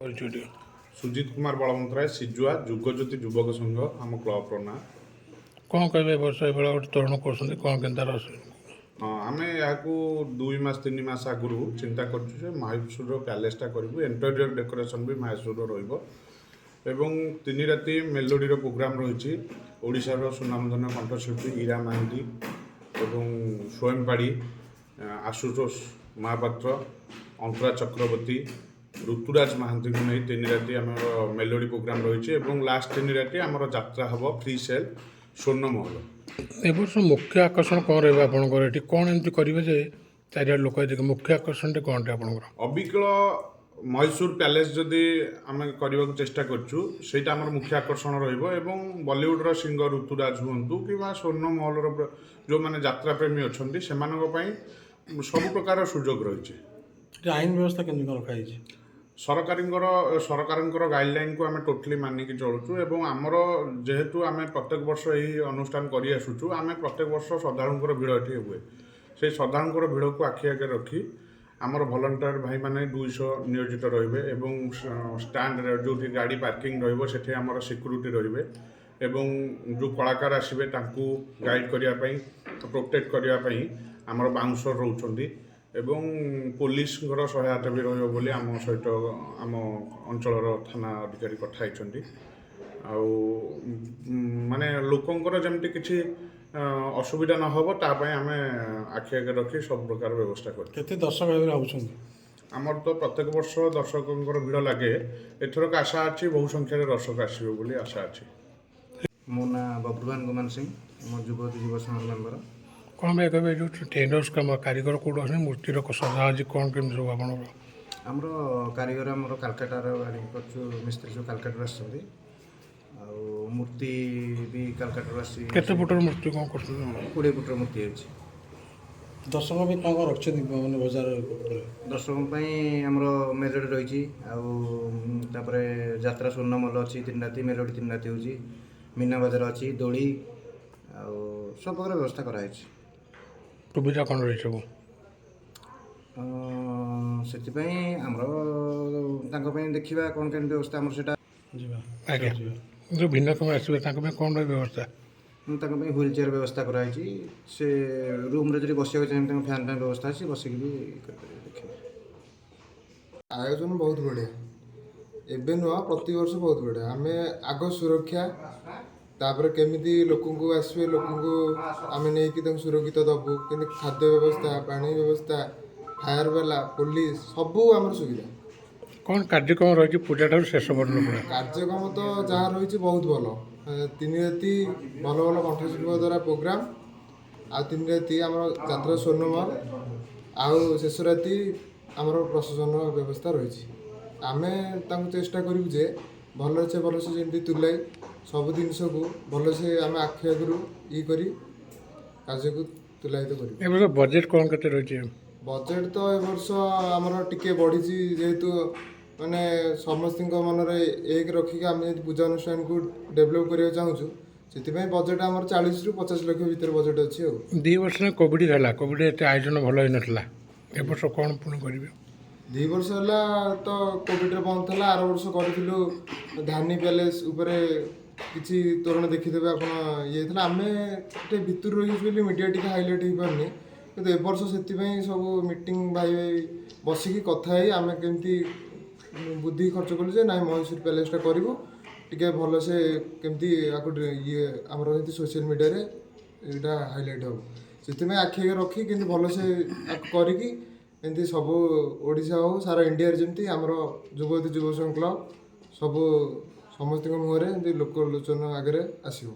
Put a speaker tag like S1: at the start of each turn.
S1: ପରିଚୟ ଦିଅ।
S2: ସୁଜିତ କୁମାର ବଳବନ୍ତରାୟ, ସିଜୁଆ, ଯୁଗଜ୍ୟୋତି ଯୁବକ ସଂଘ ଆମ କ୍ଲବର ନାଁ।
S1: କ'ଣ କହିବେ, ଏ ବର୍ଷ ଏଭଳିଆ ଗୋଟେ ତୋରଣ କରୁଛନ୍ତି, କ'ଣ କେମିତି ତାର
S2: ହଁ, ଆମେ ଏହାକୁ 2 ମାସ 3 ମାସ ଆଗରୁ ଚିନ୍ତା କରୁଛୁ ଯେ ମହୀଶୂରର ପ୍ୟାଲେସଟା କରିବୁ। ଇଣ୍ଟେରିୟର ଡେକୋରେସନ୍ ବି ମହୀଶୂରର ରହିବ ଏବଂ 3 ରାତି ମେଲୋଡ଼ିର ପ୍ରୋଗ୍ରାମ୍ ରହିଛି। ଓଡ଼ିଶାର ସୁନାମଧନ୍ୟ କଣ୍ଠଶିଳ୍ପୀ ଇରା ମହାନ୍ତି ଏବଂ ସ୍ୱୟଂ ପାଢ଼ୀ, ଆଶୁତୋଷ ମହାପାତ୍ର, ଅନ୍ତରା ଚକ୍ରବର୍ତ୍ତୀ, ଋତୁରାଜ ମହାନ୍ତିଙ୍କୁ ନେଇ 3 ରାତି ଆମର ମେଲୋଡ଼ି ପ୍ରୋଗ୍ରାମ୍ ରହିଛି ଏବଂ ଲାଷ୍ଟ 3 ରାତି ଆମର ଯାତ୍ରା ହେବ, ଫ୍ରି ସେଲ୍ ସ୍ୱର୍ଣ୍ଣମହଲ।
S1: ଏ ବର୍ଷ ମୁଖ୍ୟ ଆକର୍ଷଣ କ'ଣ ରହିବ ଆପଣଙ୍କର? ଏଠି କ'ଣ ଏମିତି କରିବେ ଯେ ଚାରିଆଡ଼େ ଲୋକ ଦେଖିବେ? ମୁଖ୍ୟ ଆକର୍ଷଣଟି କ'ଣଟି ଆପଣଙ୍କର?
S2: ଅବିକଳ ମହୀଶୂର ପ୍ୟାଲେସ୍ ଯଦି ଆମେ କରିବାକୁ ଚେଷ୍ଟା କରୁଛୁ, ସେଇଟା ଆମର ମୁଖ୍ୟ ଆକର୍ଷଣ ରହିବ ଏବଂ ବଲିଉଡ଼ର ସିଙ୍ଗର ଋତୁରାଜ ହୁଅନ୍ତୁ କିମ୍ବା ସ୍ୱର୍ଣ୍ଣ ମହଲର ଯେଉଁମାନେ ଯାତ୍ରା ପ୍ରେମୀ ଅଛନ୍ତି, ସେମାନଙ୍କ ପାଇଁ ସବୁ ପ୍ରକାର ସୁଯୋଗ ରହିଛି।
S3: ଏଠି ଆଇନ ବ୍ୟବସ୍ଥା କେମିତି କ'ଣ ରଖାଯାଇଛି?
S2: ସରକାରଙ୍କର ଗାଇଡ଼ଲାଇନକୁ ଆମେ ଟୋଟାଲି ମାନିକି ଚଳୁଛୁ ଏବଂ ଆମର ଯେହେତୁ ଆମେ ପ୍ରତ୍ୟେକ ବର୍ଷ ଏହି ଅନୁଷ୍ଠାନ କରି ଆସୁଛୁ, ଆମେ ପ୍ରତ୍ୟେକ ବର୍ଷ ଶ୍ରଦ୍ଧାଳୁଙ୍କର ଭିଡ଼ ଏଠି ହୁଏ। ସେଇ ଶ୍ରଦ୍ଧାଳୁଙ୍କର ଭିଡ଼କୁ ଆଖି ଆଗରେ ରଖି ଆମର ଭଲଣ୍ଟିୟର ଭାଇମାନେ 200 ନିୟୋଜିତ ରହିବେ ଏବଂ ଷ୍ଟାଣ୍ଡରେ ଯେଉଁଠି ଗାଡ଼ି ପାର୍କିଂ ରହିବ, ସେଠି ଆମର ସିକ୍ୟୁରିଟି ରହିବେ ଏବଂ ଯେଉଁ କଳାକାର ଆସିବେ, ତାଙ୍କୁ ଗାଇଡ଼ କରିବା ପାଇଁ, ପ୍ରୋଟେକ୍ଟ କରିବା ପାଇଁ ଆମର ବାଉନ୍ସର ରହୁଛନ୍ତି ଏବଂ ପୋଲିସଙ୍କର ସହାୟତା ବି ରହିବ ବୋଲି ଆମ ସହିତ ଆମ ଅଞ୍ଚଳର ଥାନା ଅଧିକାରୀ କଥା ହେଇଛନ୍ତି। ଆଉ ମାନେ ଲୋକଙ୍କର ଯେମିତି କିଛି ଅସୁବିଧା ନ ହେବ, ତା ପାଇଁ ଆମେ ଆଖି ଆଗରେ ରଖି ସବୁ ପ୍ରକାର ବ୍ୟବସ୍ଥା କରିଛୁ।
S3: କେତେ ଦର୍ଶକ ହେବେ ଭାବୁଛନ୍ତି?
S2: ଆମର ତ ପ୍ରତ୍ୟେକ ବର୍ଷ ଦର୍ଶକଙ୍କର ଭିଡ଼ ଲାଗେ। ଏଥରକ ଆଶା ଅଛି, ବହୁ ସଂଖ୍ୟାରେ ଦର୍ଶକ ଆସିବେ ବୋଲି ଆଶା ଅଛି।
S4: ମୋ ନାଁ ବବ୍ରୁଭାନ କୁମାର ସିଂ। ମୁଁ ଯୁବତୀ ଯୁବ ସଂଘର ମେମ୍ବର।
S1: କ'ଣ ପାଇଁ କହିବେ, ଏ ଯେଉଁ ଟେଣ୍ଟ ହାଉସ୍ କାମ କାରିଗର କେଉଁଠୁ ଅଛନ୍ତି? ମୂର୍ତ୍ତିର ସଜାସଜି କ'ଣ କେମିତି ସବୁ ଆପଣଙ୍କର?
S4: ଆମର କାରିଗର ଆମର କାଲକାଟାର ଆଣିକି କରୁଛୁ। ମିସ୍ତ୍ରୀ ସବୁ କାଲକାଟାରୁ ଆସିଛନ୍ତି ଆଉ ମୂର୍ତ୍ତି ବି କାଲକାଟାରୁ ଆସି।
S1: କେତେ ଫୁଟର ମୂର୍ତ୍ତି କ'ଣ କରୁଛନ୍ତି?
S4: 20 ଫୁଟର ମୂର୍ତ୍ତି ଅଛି।
S3: ଦର୍ଶକ ପାଇଁ କ'ଣ କ'ଣ ରଖିଛନ୍ତି, ମାନେ ବଜାର ଉପରେ?
S4: ଦର୍ଶକଙ୍କ ପାଇଁ ଆମର ମେଲୋଡ଼ି ରହିଛି ଆଉ ତାପରେ ଯାତ୍ରା ସ୍ୱର୍ଣ୍ଣମହଲ ଅଛି। 3 ରାତି ମେଲୋଡ଼ି, 3 ରାତି ହେଉଛି। ମୀନା ବଜାର ଅଛି, ଦୋଳି ଆଉ ସବୁ ପ୍ରକାର ବ୍ୟବସ୍ଥା କରାହେଇଛି।
S1: ସୁବିଧା କ'ଣ ରହିଛି ସବୁ?
S4: ସେଥିପାଇଁ ଆମର ତାଙ୍କ ପାଇଁ ଦେଖିବା କ'ଣ କେମିତି ବ୍ୟବସ୍ଥା ଆମର ସେଇଟା।
S3: ଯିବା।
S1: ଆଜ୍ଞା।
S3: ଯିବା।
S1: ଯେଉଁ ଭିନ୍ନକ୍ଷମ ଆସିବେ, ତାଙ୍କ ପାଇଁ କ'ଣ ରହିବ ବ୍ୟବସ୍ଥା?
S4: ତାଙ୍କ ପାଇଁ ହ୍ୱିଲ୍ ଚେୟାର ବ୍ୟବସ୍ଥା କରାହେଇଛି। ସେ ରୁମ୍ରେ ଯଦି ବସିବାକୁ ଚାହିଁବେ, ତାଙ୍କ ଫ୍ୟାନ୍ ଫ୍ୟାନ୍ ବ୍ୟବସ୍ଥା ଅଛି, ବସିକି ବି କରିପାରିବେ, ଦେଖିବେ।
S5: ଆୟୋଜନ ବହୁତ ବଢ଼ିଆ। ଏବେ ନୁହଁ, ପ୍ରତିବର୍ଷ ବହୁତ ବଢ଼ିଆ। ଆମେ ଆଗ ସୁରକ୍ଷା, ତାପରେ କେମିତି ଲୋକଙ୍କୁ ଆସିବେ, ଲୋକଙ୍କୁ ଆମେ ନେଇକି ତାଙ୍କୁ ସୁରକ୍ଷିତ ଦେବୁ, କେମିତି ଖାଦ୍ୟ ବ୍ୟବସ୍ଥା, ପାଣି ବ୍ୟବସ୍ଥା, ଫାୟାର ବାଲା, ପୋଲିସ, ସବୁ ଆମର ସୁବିଧା।
S1: କ'ଣ କାର୍ଯ୍ୟକ୍ରମ ରହିଛି ପୂଜା ଠାରୁ ଶେଷ ପର୍ଯ୍ୟନ୍ତ ପୁରା?
S5: କାର୍ଯ୍ୟକ୍ରମ ତ ଯାହା ରହିଛି ବହୁତ ଭଲ। 3 ରାତି ଭଲ ଭଲ କଣ୍ଠଶିଳ୍ପୀଙ୍କ ଦ୍ୱାରା ପ୍ରୋଗ୍ରାମ ଆଉ 3 ରାତି ଆମର ଯାତ୍ରା ସ୍ୱର୍ଣ୍ଣମହଲ ଆଉ ଶେଷ ରାତି ଆମର ପ୍ରଶାସନର ବ୍ୟବସ୍ଥା ରହିଛି। ଆମେ ତାଙ୍କୁ ଚେଷ୍ଟା କରିବୁ ଯେ ଭଲସେ ଭଲସେ ଯେମିତି ତୁଲାଇ ସବୁ ଜିନିଷକୁ ଭଲସେ ଆମେ ଆଖି ଆଗରୁ ଇଏ କରି କାର୍ଯ୍ୟକୁ ତୁଲାୟିତ କରିବୁ।
S1: ଏ ବର୍ଷ ବଜେଟ୍ କ'ଣ କେତେ ରହିଛି?
S5: ବଜେଟ୍ ତ ଏ ବର୍ଷ ଆମର ଟିକେ ବଢ଼ିଛି, ଯେହେତୁ ମାନେ ସମସ୍ତଙ୍କ ମନରେ ଏକ ରଖିକି ଆମେ ଯେମିତି ପୂଜା ଅନୁଷ୍ଠାନକୁ ଡେଭଲପ୍ କରିବାକୁ ଚାହୁଁଛୁ, ସେଥିପାଇଁ ବଜେଟ୍ ଆମର 40ରୁ 50 ଲକ୍ଷ ଭିତରେ ବଜେଟ୍ ଅଛି ଆଉ।
S1: 2 ବର୍ଷ ହେଲା କୋଭିଡ଼ ହେଲା, କୋଭିଡ଼ ଏତେ ଆୟୋଜନ ଭଲ ହେଇନଥିଲା। ଏ ବର୍ଷ କ'ଣ ପୁଣି କରିବେ?
S5: 2 ବର୍ଷ ହେଲା ତ କୋଭିଡ଼ରେ ବନ୍ଦ ଥିଲା। ଆର ବର୍ଷ କରିଥିଲୁ ଧାନି ପ୍ୟାଲେସ୍ ଉପରେ କିଛି ତୋରଣ, ଦେଖିଥିବେ ଆପଣ, ଇଏ ହେଇଥିଲା। ଆମେ ଟିକେ ଭିତରୁ ରହିଛୁ ବୋଲି ମିଡ଼ିଆ ଟିକେ ହାଇଲାଇଟ୍ ହେଇପାରୁନି। କିନ୍ତୁ ଏ ବର୍ଷ ସେଥିପାଇଁ ସବୁ ମିଟିଂ ଭାଇ ଭାଇ ବସିକି କଥା ହେଇ ଆମେ କେମିତି ବୁଦ୍ଧି ଖର୍ଚ୍ଚ କଲୁ ଯେ ନାଇଁ, ମହୀଶୂର ପ୍ୟାଲେସ୍ଟା କରିବୁ, ଟିକେ ଭଲସେ କେମିତି ଆକୁ ଇଏ ଆମର ଯେମିତି ସୋସିଆଲ ମିଡ଼ିଆରେ ଏଇଟା ହାଇଲାଇଟ୍ ହେବ, ସେଥିପାଇଁ ଆଖି ଆଗରେ ରଖି କେମିତି ଭଲସେ ଆକୁ କରିକି ଏମିତି ସବୁ ଓଡ଼ିଶା ହଉ, ସାରା ଇଣ୍ଡିଆରେ ଯେମିତି ଆମର ଯୁବତୀ ଯୁବ ସଂଘ କ୍ଲବ୍ ସବୁ ସମସ୍ତଙ୍କ ମୁହଁରେ ଏମିତି ଲୋକଲୋଚନ ଆଗରେ ଆସିବ।